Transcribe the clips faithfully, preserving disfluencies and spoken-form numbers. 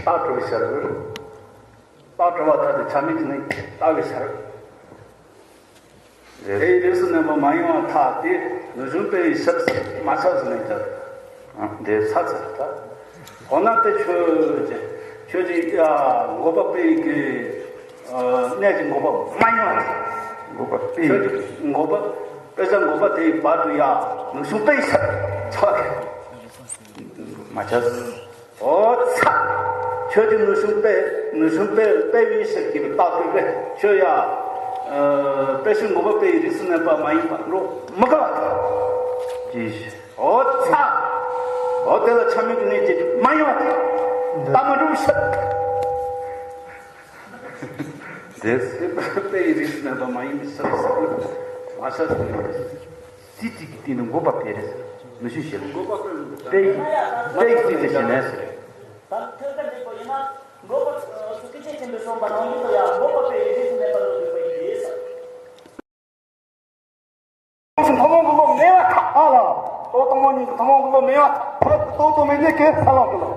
རྟགས་གྲོལ་བའི་ཕྱིར། རྟགས་གྲོལ་བ་ཐ་དད་ཆ་མེད་ཀྱི་ནི་ལྟ་བའི་ཕྱིར། དེའི་རིགས་སུ་གནས་པ་མ་ཡིན་པར་ཐལ་ཏེ། ནུས་གཞུང་སྤེལ་བའི་ཕྱིར་ཟེར་མ་ཁྱབ་ཟེར་ནས་ཀྱང་། ཨ། འདི་ས་ཚིགས་ལྟ། འོ་ན་དེ་ཁྱོད་ཀྱི་ཁྱོད་ཀྱི་ཡ་འགོག་པ་སྤེལ་གྱི་ཨ་གནས་ཀྱི་འགོག་པ་མ་ཡིན་པར་ཐལ། འགོག་པ་སྤེལ། ཁྱོད་ཀྱི་འགོག་པ་སྤེལ་བྱ་འགོག་པ་དེའི་བར་དུ་ཡ་ནུས་གཞུང་སྤེལ་བའི་ཕྱིར་ཆགས་པ་མ་ཁྱབ། ཨོ་ཚ། ཁྱོད་ཀྱི་ནུས་གཞུང་སྤེལ་ནུས་གཞུང་སྤེལ་སྤེལ་བའི་ཕྱིར་གྱི་རྟགས་སྤེལ་བས་ཁྱོད་ཡ། ཨ། སྤེལ་ཕྱིར་འགོག་པ་སྤེལ་བའི་རིགས་སུ་གནས་པ་མ་ཡིན་པར་འགྲོ་མི་དགའ་བ་དང་། ཅེས། ཨོ་ཚ། ཨོ་དེ་ལ་ཆ་མེད་ཀྱི་གནས་ཀྱི་མ་ཡིན་པ་དང་། རྟགས་མ་གྲུབ་ཕྱིར། དེ་སྤེལ་བའི་རིགས་སུ་གནས་པ་མ་ཡིན་པའི་ཕྱིར་ཟེར་མ་ཤ་ཟེར། རྩིས་ཀྱི་སྟེང་དུ་འགོག་པ་སྤེལ་རེད་ཟེར། ནུས་གཞུང་ཞེས་པ། འགོག་པ་སྤེལ་རེད། སྤེལ་གྱི་སྤེལ་གྱི་རྩིས་དེ་ཞེས་ནས་ཟེར། ད་ཐོས་པ་འདྲེན་པ་ཡིན་ན། འགོག་པ་སྐུ་ཆེན་ཆེན་པོས་གསུངས་པ་ནང་བཞིན་དུ་ཡང་འགོག་པ་སྤེལ་བའི་རིགས་སུ་གནས་པ་ལ་འཇུག་པ་ཡིན་ཏེ། ཐུན་མོང་གི་བློ་མེད་པར་ཐལ། ཨ་ལ། ལྟོ་སྟོང་མོ་ཉིད་ཀྱི་ཐུན་མོང་གི་བློ་མེད་པར་ཐལ། ལྟོ་སྟོང་མེད་ཉིད་ཀྱི་ས་ལམ་གྱི་བློ།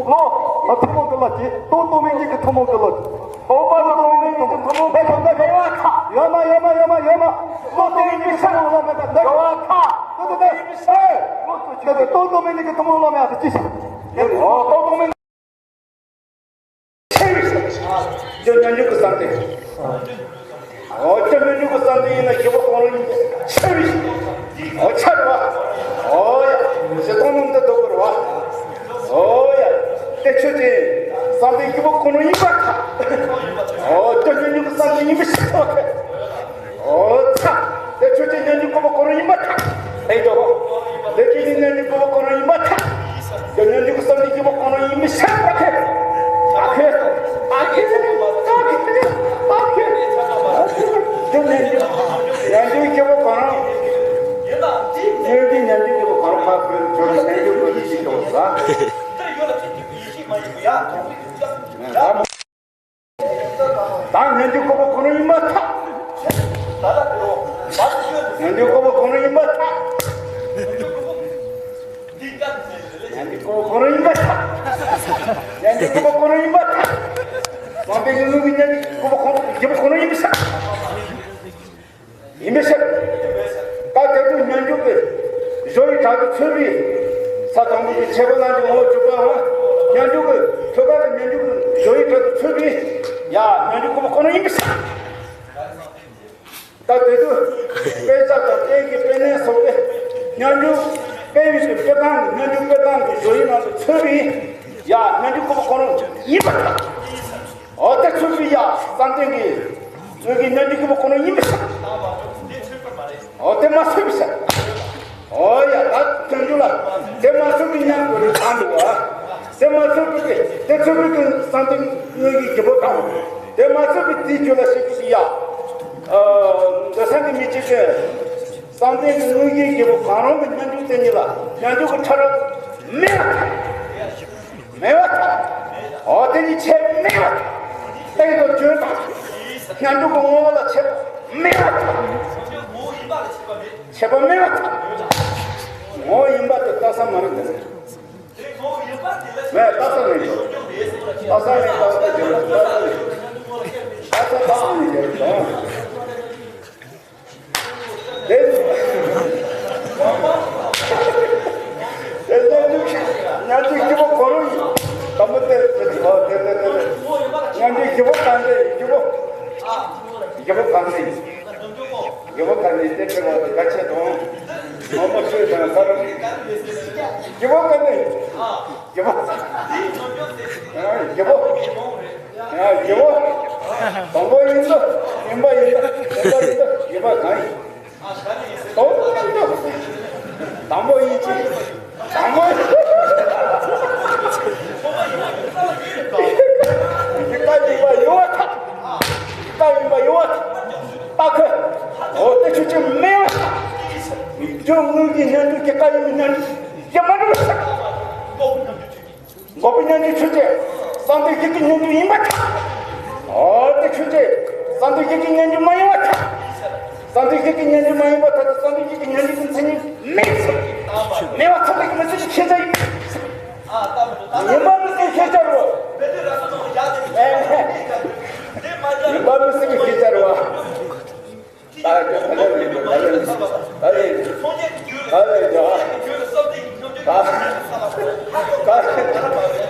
བློ། ཐུན་མོང་གི་བློ་གྱིས་ལྟོ་སྟོང་མེད་ཉིད་ཀྱི་ཐུན་མོང་གི་བློ། ལྟོ་སྟོང་མེད་ཉིད་ཀྱི་ཐུན་མོང་གི་བློ་མེད་པར་ཐལ། ཡོད་མ་ཡོད་མ་ཡོད་མ་ཡོད་མ། ལྟོ་སྟོང་མེད་ཉིད་ཀྱི་ས་ལམ་གྱི་བློ་མེད་པར་ཐལ། ཡོད་མ་ཐལ། ལྟོ་སྟོང་མེད་ཉིད་ཀྱི་ཐུན་མོང་གི་བློ་མེད་པར་ཐལ། ཅི་ཞིག་ལྟོ་སྟོང་མེད། ཆེ་བའི་ཕྱིར། ཁྱོད་སྙན་བརྒྱུད་ཀྱི་བསམ་གཏན། འོ་ཁྱོད་སྙན་བརྒྱུད་ཀྱི་བསམ་གཏན་ཡིན་ན་བཞི་པོ་གང་རུང་ཡིན་པས་ཆེ་བའི་ཕྱིར། འོ་ཆ་རེད་བ། འོ་ཡ། བཞི་སྟོང་ནང་དུ་འདུག་པར་བ། འོ་ཡ། དེ་ཁྱོད་ཀྱི་བསམ་གཏན་བཞི་པོ་གང་རུང་ཡིན་པར་ཐལ། འོ་ཁྱོད་སྙན་བརྒྱུད་ཀྱི་བསམ་གཏན་ཡིན་པའི་ཕྱིར་ཐལ། ཨོ་ཚ། དེ་ཁྱོད་ཀྱི་སྙན་བརྒྱུད་དགུ་པོ་གང་རུང་ཡིན་པར་ཐལ། ཨེ་འདོད། དེ་ཁྱོད་ཀྱི་སྙན་བརྒྱུད་དགུ་པོ་གང་རུང་ཡིན་པར་ཐལ། དེ་སྙན་བརྒྱུད་ཀྱི་བསམ་གཏན་བཞི་པོ་གང་རུང་ཡིན་པའི་ཕྱིར་ཐལ། ཨ་ཁེ། ཨ་ཁེ། ཨ་ཁེ། ཨ་ཁེ། དེ་སྙན་བརྒྱུད། སྙན་བརྒྱུད་བཞི་པོ་གང་རུང་། སྙན་བརྒྱུད་སྙན་བརྒྱུད་བཞི་པོ་གང་རུང་ཁ་ཁོས་ཁྱོད་ཀྱི་སྙན་བརྒྱུད་དགུ་པོ་ཞིག་ཡོང་ས། ད་སྙན་བརྒྱུད་དགུ་པོ་གང་རུང་ཡིན་པར་ཐལ། སྙན་བརྒྱུད་དགུ་པོ་གང་རུང་ཡིན་པར་ཐལ། སྙན་བརྒྱུད་དགུ་པོ་གང་རུང་ཡིན་པར་ཐལ། སྙན་བརྒྱུད་དགུ་པོ་གང་རུང་ཡིན་པར་ཐལ། དམ་པའི་ལུང་གི་སྙན་བརྒྱུད་དགུ་པོ་གང་རུང་བཞི་པོ་གང་རུང་ཡིན་པར་ཐལ། ཡིན་པའི་ཕྱིར། ད་དེ་དུས་སྙན་བརྒྱུད་ཀྱི་གཞོལ་བའི་གྲལ་དུ་ཚུད་པའི། ས་དང་པོ་གི་ཁྱད་པར་རྣམས་ཀྱི་ངོ་བོ་བཅུ་པའམ། སྙན་བརྒྱུད་ཀྱི་ཐོད་པ་གི་སྙན་བརྒྱུད་ཀྱི་གཞོལ་བའི་གྲལ་དུ་ཚུད་པའི། ཡ། སྙན་བརྒྱུད་དགུ་པོ་གང་རུང་ཡིན་པའི་ཕྱིར། ད་དེ་དུས་དཔེ་ཆ་དང་རྟེན་གྱི་དཔེ་གནས་སོགས་ཏེ། སྙན་བརྒྱུད་སྤེལ་བའི་དཔེ་སྟངས་ཀྱི་སྙན་བརྒྱུད་སྤེལ་སྟངས་ཀྱི་གཞོལ་བའི་ནང་དུ་ཚུད་པའི། ཡ། སྙན་བརྒྱུད་དགུ་པོ་གང་རུང་ཡིན་པར་ཐལ། འོ་དེ་ཚུད་པའི་ཡ། བསམ་གཏན་གྱི་དངོས་ཀྱི་སྙན་བརྒྱུད་དགུ་པོ་གང་རུང་ཡིན་པའི་ཕྱིར། འོ་དེ་མ་ཚུད་པའི་ཕྱིར། འོ་ཡ། ད་སྙན་བརྒྱུད་ལ་དེ་མ་ཚུད་པའི་སྙན་བརྒྱུད་རེ་གང་འདུག་བ། དེ་མ་ཚུད་པའི་དེ་ཚུད་པའི་གི་བསམ་གཏན་དངོས་ཀྱི་བཞི་པོ་དང་། དེ་མ་ཚུད་པའི་དེའི་རྒྱུད་ལ་ཞིག་གི་ཡ། འདོད་སེམས་ཀྱི་མི་བྱེད་ཀྱི། བསམ་གཏན་གྱི་དངོས་གཞིའི་བཞི་པོ་གང་རུང་གི་སྙན་བརྒྱུད་དེ་ཉིད་ལ་སྙན་བརྒྱུད་ཀྱི་ཕྲ་རབ་མེད་པར་ཐལ། མེད་པར་ཐལ། འོ་དེ་ཉིད་ཆད་མེད་པར་ཐལ། སྟེང་དུ་བརྗོད་དང་། སྙན་བརྒྱུད་ཀྱི་ངོ་བོ་ལ་ཆད་པ་མེད་པར་ཐལ། ཆད་པ་མེད་པར་ཐལ། ངོ་བོ་ཡིན་པ་དེ་ལྟ་ས་མ་རེད་དེ། མེད་ལྟ་ས་མེད་དོ། ལྟ་ས་མེད་ལྟ་ས་མེད་ལྟ་ས་མེད་ལྟ་ས་མེད་དོ། དེ་དེ་སྙན་བརྒྱུད་སྙན་བརྒྱུད་བཞི་པོ་གང་རུང་ཡིན། དང་པོ་དེ་དེ་དེ་དེ་དེ་སྙན་བརྒྱུད་བཞི་པོ་གང་རེད། བཞི་པོ་བཞི་པོ་གང་རེད། བཞི་པོ་གང་རེད། དེ་དྲི་བ་དེ་གལ་ཆེ་དང་། མང་པོ་ཤོད་དང་ཁ་རུ། བཞི་པོ་གང་རེད། བཞི་པོ། ཡང་བཞི་པོ། ཡང་བཞི་པོ། དང་པོ་ཡིན་ན་ཡིན་པ་ཡིན་ན་ཡིན་པ་ཡིན་ན་ཡིན་པ་གང་ཡིན། དང་པོ་ཡིན་ན་དང་པོ་ཡིན་ཅི། དང་པོ་ཡིན་ཅི། ཡིན་པ་ཡིན་པ་ཡོད་པ་ཐག་ཡིན་པ་ཡིན་པ་ཡོད་པ་ཐག་ད་ཁོས། འོ་དེ་ཆོས་ཅན་མེད་པ་ཐག་ཁྱོད་དངོས་ཀྱི་སྙན་བརྒྱུད་ཀྱི་བཀའ་ཡིན་མིན་སྙན་བརྒྱུད་ཀྱིས་མ་གྲུབ་པ་ཐག་འགོག་པའི་སྙན་བརྒྱུད་ཆོས་ཅན། བསམ་གཏན་བཞི་ཀྱི་སྙན་བརྒྱུད་ཡིན་པར་ཐལ། འོ་དེ་ཆོས་ཅན། བསམ་གཏན་བཞི་ཀྱི་སྙན་བརྒྱུད་མ་ཡིན་པར་ཐལ། བསམ་གཏན་བཞི་ཀྱི་སྙན་བརྒྱུད་མ་ཡིན་པར་ཐལ་ཏེ། བསམ་གཏན་བཞི་ཀྱི་སྙན་བརྒྱུད་ཀྱི་མཚན་ཉིད་མེད་ཟེར། མེད་པར་ཐལ་ཏེ་མི་ཚུལ་གྱི་ཤེས་བྱ་ཡིན། ཉན་པ་མི་ཚུལ་ཤེས་བྱ་རོ། ད་ཡིན་ག་ལེ་ཡིན་ག་ལེ་ཡིན་ག་ལེ་ཡིན་ག་ལེ་ཡིན་ག་ལེ་ཡིན་ག་ལེ་ཡིན་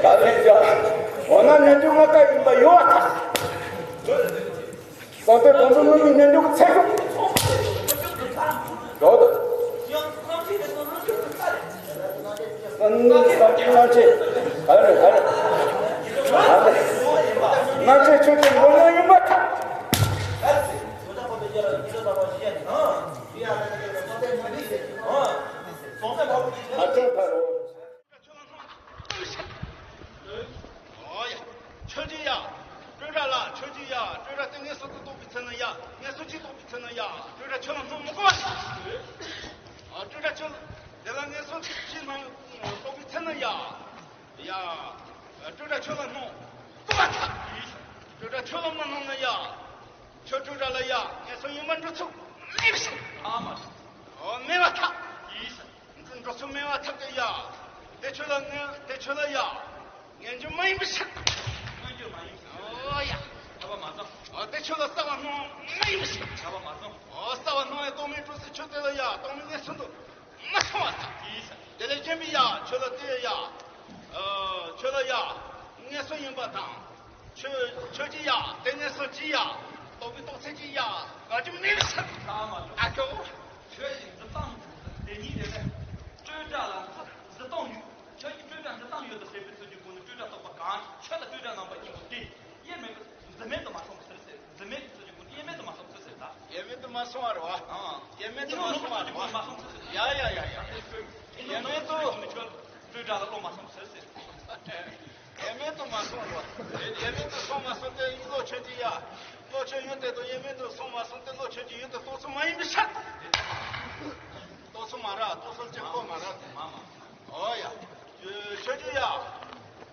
ག་ལེ་ཡིན་ག་འོ་ན་ཉན་རྒྱུ་ང་ད་ཡིན་པ་ཡོད་ཨ། ད་ལྟ་དོན་དུ་མི་མི་ཉན་རྒྱུ་ཚེ་གཅིག་འགྲོ་དང་། ང་ཚོས་ཆོས་ཀྱི་ངོ་ལོག་ཡིན་པ་ཐག་ཨོ་ཡ། ཁྱོད་ཀྱིས་ཡ། སྤྲོས་བྲལ་ལ་ཁྱོད་ཀྱིས་ཡ། སྤྲོས་བྲལ་དེ་ངན་སོང་དུ་རྟོགས་པའི་ཚེ་ན་ཡ། ངན་སོང་ཅིག་རྟོགས་པའི་ཚེ་ན་ཡ། སྤྲོས་བྲལ་ཁྱོད་ལ་སྣང་མི་དགོས་པ་ཞིག་ཨ། སྤྲོས་བྲལ་ཁྱོད་དེ་ལ་ངན་སོང་ཅིག་སྣང་རྟོགས་པའི་ཚེ་ན་ཡ། ཡ། སྤྲོས་བྲལ་ཁྱོད་ལ་སྣང་དགོས་པ་ཐག་སྤྲོས་བྲལ་ཁྱོད་ལ་མ་སྣང་ན་ཡ། ཁྱོད་སྤྲོས་བྲལ་ལ་ཡ། ངན་སོང་ཡོད་པར་འགྲོ་ཚུལ་མེད་པ་ཞིག་ཨ་མ། ཨོ་མེད་པ་ཐག་འགྲོ་ཚུལ་མེད་པ་ཐག་ཏུ་ཡ། དེ་ཁྱོད་ལ་ངན་དེ་ཁྱོད་ལ་ཡ། ངན་རྒྱུ་མ་ཡིན་པ་ཞིག་ངན་རྒྱུ་མ་ཡིན་པ་ཞིག་ཨོ་ཡ། ཁྱབ་པ་མ་སོང་། ཨོ་དེ་ཁྱོད་ལ་གསལ་བ་སྣང་མ་ཡིན་པ་ཞིག་ཁྱབ་པ་མ་སོང་། ཨོ་གསལ་བ་སྣང་བའི་རྟོག་མེད་སྤྲོས་ཚུལ་ཁྱོད་དེ་ལ་ཡ། རྟོག་མེད་ངན་སོང་དུ་མ་སོང་བ་ཐག་དེ་ལས་གཞན་པའི་ཡ་ཁྱོད་ལ་དེ་ཡ། ཨོ་ཁྱོད་ལ་ཡ། ངན་སོང་ཡིན་པ་དང་། ཁྱོད་ཁྱོད་ཀྱིས་ཡ། དེ་ངན་སོང་ཅིག་ཡ། རྟོག་པའི་རྟོགས་ཚད་ཅིག་ཡ། ག་ཅི་མིན་ཟེར། ཨ་ཁྱོད། ཁྱོད་ཀྱི་འཛིན་སྟངས་དེ་ཉིད་དེ་ནི་སྤྲོས་བྲལ་ལ་འཛིན་སྟངས་ཡོད། ཁྱོད་ཀྱི་སྤྲོས་བྲལ་འཛིན་སྟངས་ཡོད་དོ་ཟེར་བའི་ཚུལ་གྱི་སྒོ་ནས་སྤྲོས་བྲལ་རྟོགས་པ་གང་ཁྱོད་དང་སྤྲོས་བྲལ་རྣམ་པ་གཉིས་པོ་དེ་དབྱེར་མེད་པའི་འཛིན་མེད་དུ་མ་སོང་བའི་ཚུལ་ཟེར། འཛིན་མེད་ཀྱི་ཚུལ་གྱི་སྒོ་ནས་དབྱེར་མེད་དུ་མ་སོང་བའི་ཚུལ་ཟེར་ད། དབྱེར་མེད་དུ་མ་སོང་བ་རེད་བ། ཨང་། དབྱེར་མེད་དུ་མ་སོང་བ་རེད་བ། ཡ་ཡ་ཡ་ཡ། དབྱེར་མེད་དུ་ཁྱོད་སྤྲོས་བྲལ་ལ་བློ་མ་སོང་བའི་ཚུལ་ཟེར། དབྱེར་མེད་དུ་མ་སོང་བ། དབྱེར་མེད་དུ་སོང་མ་སོང་སྟེ་བློ་ཆོས་ཅན་ཡ། བློ་ཆོས་ཡོད་དེ་དང་དབྱེར་མེད་དུ་སོང་མ་སོང་སྟེ་བློ་ཆོས་ཅན་ཡོད་དེ་རྟོགས་ཚུལ་མ་ཡིན་པའི་ཕྱིར། རྟོགས་ཚུལ་མ་རེད། རྟོགས་ཚུལ་གཅིག་པོ་མ་རེད། མ་མ། ཨོ་ཡ། ཆོས་ཅན་ཡ།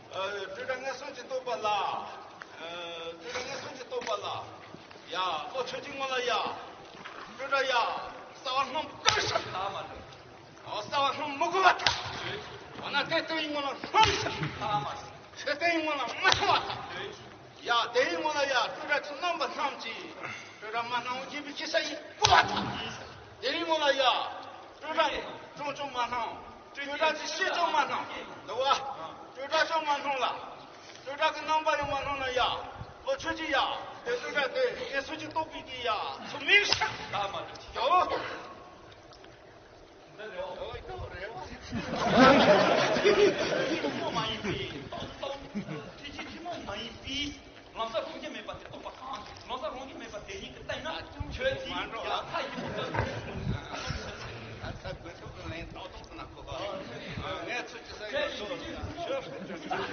སྤྲོས་བྲལ་ངན་སོང་ཅན་རྟོགས་པ་ལ། སྤྲོས་བྲལ་ངན་སོང་ཅན་རྟོགས་པ་ལ། ཡ། བློ་ཆོས་ཅན་ངོ་ལ་ཡ། སྤྲོས་བྲལ་ཡ། གསལ་བ་སྣང་དགོས་ཤིག་ད་མ་རེད། ཨོ་གསལ་བ་སྣང་མི་དགོས་པ་ཐག་འོ་ན་དེ་ལྟ་བུའི་ངོ་ལ་སྣང་ཞིག་ད་མ་རེད། ཆོས་དེའི་ངོ་ལ་མ་སྣང་བ་ཐག་ཡ། དེའི་ངོ་ལ་ཡ་སྤྲོས་བྲལ་གྱི་རྣམ་པ་སྣང་ཅིང་། སྤྲོས་བྲལ་མ་སྣང་བ་བརྗོད་པའི་ཤེས་བྱ་ཡིན་དགོས་པ་ཐག་དེའི་ངོ་ལ་ཡ། སྤྲོས་བྲལ་སྤྲོས་ཀྱང་མ་སྣང་། སྤྲོས་བྲལ་གྱི་ཤེས་ཀྱང་མ་སྣང་། འདུག་བ། སྤྲོས་བྲལ་ཀྱང་མ་སྣང་ལ། སྤྲོས་བྲལ་གྱི་རྣམ་པ་ཡང་མ་སྣང་ན་ཡ། བློ་ཆོས་ཅན་ཡ། དེ་སྤྲོས་བྲལ་དེ་ངན་སོང་ཅན་རྟོགས་པའི་དེ་ཡ། ཚུལ་མིན་ཞིག་ད་མ་གཏོགས། འདི་རེད་བ། འོ་འདི་རེད་བ། ཐུན་མོང་མ་ཡིན་པའི་རྟོག་ཚུལ། ཐུན་གཅིག་ཐུན་མོང་མ་ཡིན་པའི་ལམ་ཟབ་རང་རྒྱུད་མེད་པ་དེ་རྟོགས་པ་གང་། ལམ་ཟབ་རང་རྒྱུད་མེད་པ་དེ་ཉིད་ཀྱིས་བསྟན་ན་ཁྱོད་ཚོས་ཡང་མཐའ་ཡས་པའི་སྐབས་སུ་ད་ལྟ་དགོས་ཐུག་གི་ལན་ཏོག་ཏོག་ཙམ་ན་གོ་ག་ངས་ཚུལ་གྱི་སེམས་ཡོད་ཚོད་ཁྱོད་ཚོས་ཁྱོད་ཚོས་ཁྱོད་ཚོས་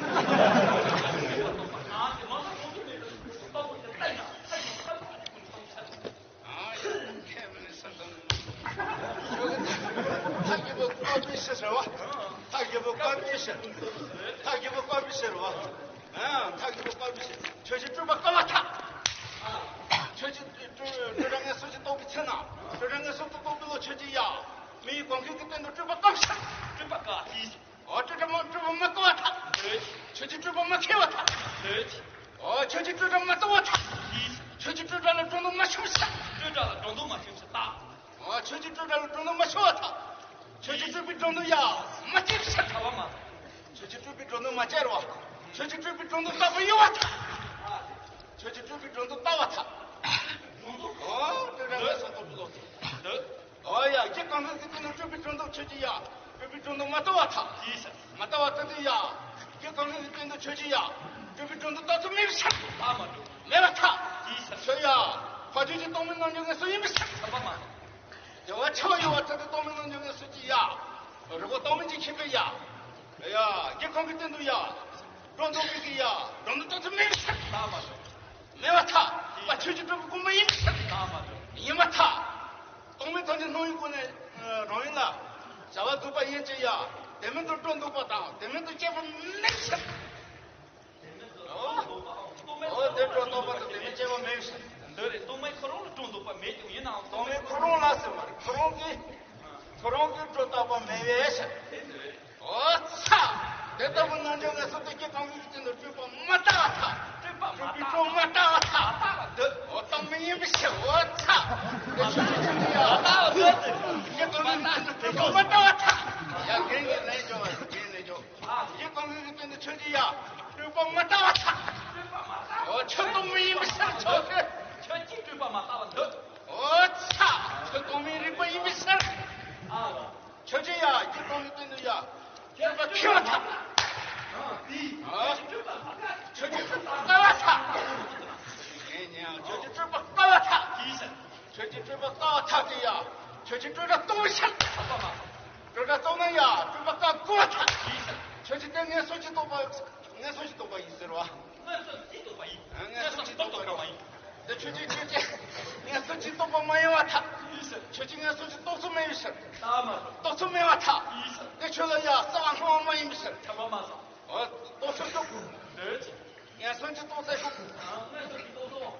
རྟོགས་པ་གང་། ལམ་ཟབ་རང་རྒྱུད་མེད་པ་དེ་རྟོགས་པ་དེ་བསྟན་ན་མཐའ་ཡས་པའི་སྐབས་སུ་ཁྱོད་ཚོས་ཨ་ཡ། ཁས་མི་ཟེར་དང་། མཐའ་ཡས་པའི་བཀའ་པོད་ཕྱིར་རེད་བ། མཐའ་ཡས་པའི་བཀའ་པོད་ཕྱིར། མཐའ་ཡས་པའི་བཀའ་པོད་ཕྱིར་རེད་བ། ཨ་མཐའ་ཡས་པའི་བཀའ་པོད་ཕྱིར། ཁྱོད་ཀྱིས་སྤྲོས་པ་བཀག་པ་ཐག་ཁྱོད་ཀྱིས་སྤྲོས་སྤྲོས་བྲལ་ངན་སོང་ཅན་རྟོགས་པའི་ཚེ་ན། སྤྲོས་བྲལ་ངན་སོང་དུ་རྟོགས་པའི་བློ་ཁྱོད་ཀྱིས་ཡ། མི་ཡི་གང་གིས་ཀྱི་སྟེང་དུ་སྤྲོས་པ་བཀག་ཤག་སྤྲོས་པ་བཀག་ཅིག་འོ་སྤྲོས་བྲལ་མ་སྤྲོས་པ་མ་བཀག་པ་ཐག་འདོད། ཁྱོད་ཀྱིས་སྤྲོས་པ་མ་ཁེགས་པ་ཐག་འདོད། འོ་ཁྱོད་ཀྱིས་སྤྲོས་བྲལ་མ་བཏང་བ་ཐག་ཁྱོད་ཀྱིས་སྤྲོས་བྲལ་ལ་སྒྲོ་འདོགས་མ་ཆོད་ཤག་སྤྲོས་བྲལ་ལ་སྒྲོ་འདོགས་མ་ཆོད་ཤག་ད། འོ་ཁྱོད་ཀྱིས་སྤྲོས་བྲལ་ལ་སྒྲོ་འདོགས་མ་ཆོད་པ་ཐག་ཁྱོད་ཀྱིས་སྤྲོས་པའི་སྒྲོ་འདོགས་ཡ། མ་བཅད་ཤག་ཐལ་བ་མ་ཐག་ཁྱོད་ཀྱིས་སྤྲོས་པའི་སྒྲོ་འདོགས་མ་བཅད་རོ། ཁྱོད་ཀྱིས་སྤྲོས་པའི་སྒྲོ་འདོགས་བཏགས་པ་ཡོད་པ་ཐག་ཁྱོད་ཀྱིས་སྤྲོས་པའི་སྒྲོ་འདོགས་བཏགས་པ་ཐག་འོ་སྤྲོས་བྲལ་ངན་སོང་རྟོགས་པའི་བློ་དེ། འདོད། འོ་ཡ། རྒྱུ་གང་ཟག་གི་སྟེང་དུ་སྤྲོས་པའི་སྒྲོ་འདོགས་ཁྱོད་ཀྱིས་ཡ། སྤྲོས་པའི་སྒྲོ་འདོགས་མ་བཏགས་པ་ཐག་ཅིས། མ་བཏགས་པ་ཐག་ཏུ་ཡ། རྒྱུ་གང་ཟག་གི་སྟེང་དུ་ཁྱོད་ཀྱིས་ཡ། སྤྲོས་པའི་སྒྲོ་འདོགས་བཏགས་ཚུལ་མེད་པའི་ཕྱིར། ཐ་མ་འགྲོ། མེད་པ་ཐག་ཅིས། ཁྱོད་ཡ། ཕ་ཆོས་ཀྱི་སྟོང་མིན་རྣལ་འབྱོར་ངན་སོང་ཡིན་པའི་ཕྱིར། ཐ་མ་མ་འགྲོ། དེ་བ་ཆགས་ཡོད་པ་ཐག་ཏུ་སྟོང་མིན་རྣལ་འབྱོར་ངན་སོང་ཀྱི་ཡ། རི་བོ་སྟོང་མིན་གྱི་ཁྱིམ་པའི་ཡ། ཡ། རྒྱུ་གང་གི་སྟེང་དུ་ཡ། སྒྲོ་འདོགས་པའི་གི་ཡ། སྒྲོ་འདོགས་བཏགས་ཚུལ་མེད་པའི་ཕྱིར། ཐ་མ་འགྲོ། མེད་པ་ཐག་ཕ་ཆོས་ཀྱི་སྤྲོས་པའི་སྒོ་མ་ཡིན་པའི་ཕྱིར། ཐ་མ་འགྲོ། ཡིན་པ་ཐག་སྟོང་མིན་ཐམས་ཅད་སྣང་བའི་སྒོ་ནས་རང་ཡིན་ལ། བྱ་བ་སྡུག་པ་ཡིན་ཅི་ཡ། དེ་མིན་དུ་སྤྲོ་འདུག་པ་དང་དེ་མིན་དུ་སྐྱེས་པ་མེད་ཕྱིར། འོ་དེ་སྤྲོ་འདུག་པ་དང་དེ་མིན་སྐྱེས་པ་མེད་ཕྱིར། འདི་རེད། སྟོང་མིན་ཁོ་རང་ལ་སྤྲོ་འདུག་པ་མེད་ཀྱང་ཡིན་ནའང་སྟོང་མིན་ཁོ་རང་ལ་ཟེར་མ་རེད། ཁོ་རང་གིས་ཁོ་རང་གིས་སྤྲོ་འདུག་པ་མེད་པའི་ཕྱིར། དེ་འདི་རེད། འོ་ཚ། དེ་ལྟ་བུ་རྣལ་འབྱོར་ངན་སོང་དེ་སྐྱེ་གང་གི་སྟེང་དུ་སྤྲོས་པ་མ་བཏགས་པ་ཐག་སྤྲོས་པ་མ་བཏགས། སྤྲོས་པའི་སྤྲོ་མ་བཏགས་པ་ཐག་འོ་སྟོང་མིན་ཡིན་པའི་ཕྱིར། འོ་ཚ། དེ་ཆོས་ཀྱི་ཆོས་ཀྱི་ཡ། ཡི་དོན་ལུགས་ཀྱི་དོན་མ་ལྟ་བ་ཐག་ཡ། རྒན་གྱི་ལན་འཇོག་རྒན་ལན་འཇོག་ཡི་དོན་ལུགས་ཀྱི་དོན་དུ་ཆོས་ཀྱི་ཡ། སྤྲུལ་པ་མ་ལྟ་བ་ཐག་འོ་ཆོས་སྟོང་མིན་ཡིན་པའི་ཕྱིར། ཆོས་ཀྱི་ཆོས་ཀྱི་སྤྲུལ་པ་མ་ལྟ་བ་འདོད། འོ་ཚ། ཆོས་སྟོང་མིན་རིག་པ་ཡིན་པའི་ཕྱིར། ཆོས་ཀྱི་ཡ། ཡི་དོན་ལུགས་དོན་དུ་ཡ། སྤྲུལ་པ་མཁས་པ་ཐག་ཨ། ཆོས་ཀྱི་སྤྲུལ་པ་དཀའ་བ་ཐག་ངས་ཉན། ཆོས་ཀྱི་སྤྲུལ་པ་དཀའ་བ་ཐག་ཆོས་ཀྱི་སྤྲུལ་པ་དཀའ་བ་ཐག་སྟེ་ཡ། ཆོས་ཀྱི་སྤྲུལ་སྒྲ་སྟོང་པའི་ཕྱིར། སྤྲུལ་སྒྲ་སྟོང་ན་ཡ། སྤྲུལ་པ་དཀའ་དགུ་བ་ཐག་ཆོས་ཀྱི་དེ་ངན་སོང་གི་རྟོག་པ། ངན་སོང་གི་རྟོག་པ་ཡིན་ཟེར་བ། ངན་སོང་གི་རྟོག་པ་ཡིན། ངན་སོང་གི་རྟོག་པ་ཡིན། དེ་ཆོས་ཅན། ཆོས་ཅན། ངན་སོང་གི་རྟོག་པ་མ་ཡིན་པར་ཐལ། ཆོས་ཅན། ངན་སོང་གི་རྟོག་ཚུལ་མེད་པའི་ཕྱིར། རྟོག་ཚུལ་མེད་པར་ཐལ། དེ་ཆོས་ལ་ཡང་རྩ་བ་སྔོན་མ་མ་ཡིན་པའི་ཕྱིར། རྟོག་ཚུལ་དྲུག་ངན་སོང་གི་རྟོག་ཚུལ་དྲུག་ངན་སོང་གི་རྟོག་ཚུལ་དྲུག་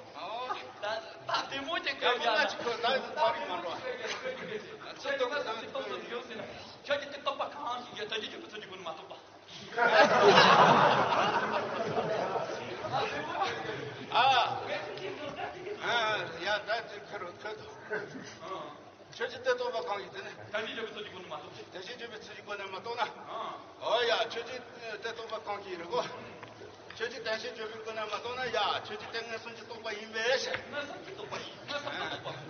ད་ལྟ་དེ་མོ་ཅིག་གི་ཡ་ན་ཅིག་གི་ད་ཡིན་པ་རིག་མ་འགྲོ། ཁྱོད་ཀྱི་ངན་སོང་གི་རྟོག་ཚུལ་དེ་ཡོད་ཟེར་ན། ཁྱོད་ཀྱི་དེ་རྟོག་པ་གང་ཞིག་ཡོད། ད་ཅི་ཅི་ཕུ་ཚུལ་གྱི་སྒོ་ནས་མ་རྟོགས་པ། ཨ། ཨ། ཡ་ད་དེ་ཁེར་རོ་ཁེར་དོ། ཁྱོད་ཀྱིས་དེ་རྟོགས་པ་གང་ཡིན་དེ་ནི། དེ་བཞིན་བརྗོད་པའི་ཚུལ་གྱི་སྒོ་ནས་མ་རྟོགས་ཏེ། དེ་བཞིན་བརྗོད་པའི་ཚུལ་གྱི་སྒོ་ནས་མ་རྟོགས་ན། ཨོ་ཡ། ཁྱོད་ཀྱིས་དེ་རྟོགས་པ་གང་གིས་རེད་གོ། ཁྱོད་ཀྱིས་དེ་བཞིན་བརྗོད་པའི་སྒོ་ནས་མ་རྟོགས་ན་ཡ། ཁྱོད་ཀྱིས་དེ་ངན་སོང་གི་རྟོག་པ་ཡིན་པས་ཟེར། ངན་སོང་གི་རྟོག་པ་ཡིན། ངན་སོང་གི་རྟོག་པ།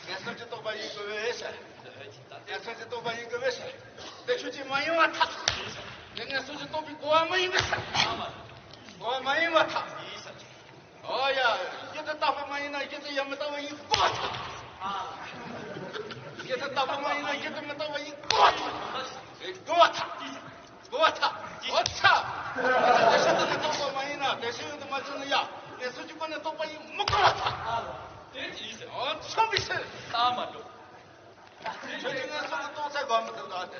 ངན་སོང་གི་རྟོག་པ་ཡིན་དགོས་པས་ཟེར། ངན་སོང་གི་རྟོག་པ་ཡིན་དགོས་པས་ཟེར། དེ་ཁྱོད་ཀྱིས་མ་ཡིན་པར་ཐལ། དེ་ངན་སོང་གི་རྟོག་པའི་གོ་བ་མ་ཡིན་པས་ཟེར། གོ་བ་མ་ཡིན་པར་ཐལ། ཨོ་ཡ། གཞི་དེ་རྟག་པ་མ་ཡིན་ན་གཞི་དེ་ཡང་མི་རྟག་པ་ཡིན་དགོས་པར་ཐལ། གཞི་དེ་རྟག་པ་མ་ཡིན་ན་གཞི་དེ་མི་རྟག་པ་ཡིན་དགོས་པར་ཐལ། དགོས་པར་ཐལ། དགོས་པར་ཐལ། ཨོ་ཚ། དེ་བཞིན་དུ་རྟོག་པ་མ་ཡིན་ན། དེ་བཞིན་དུ་མ་བྱུང་ན་ཡ། ངན་སོང་གི་སྒོ་ནས་རྟོག་པ་ཡིན་མི་དགོས་པར་ཐལ། ཨོ་ཚང་བའི་ཕྱིར། ཁྱོད་ཀྱིས་ངན་སོང་གི་རྟོག་ཚུལ་གོ་མི་ཐུབ་ད་དེ།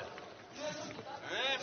ཨེ།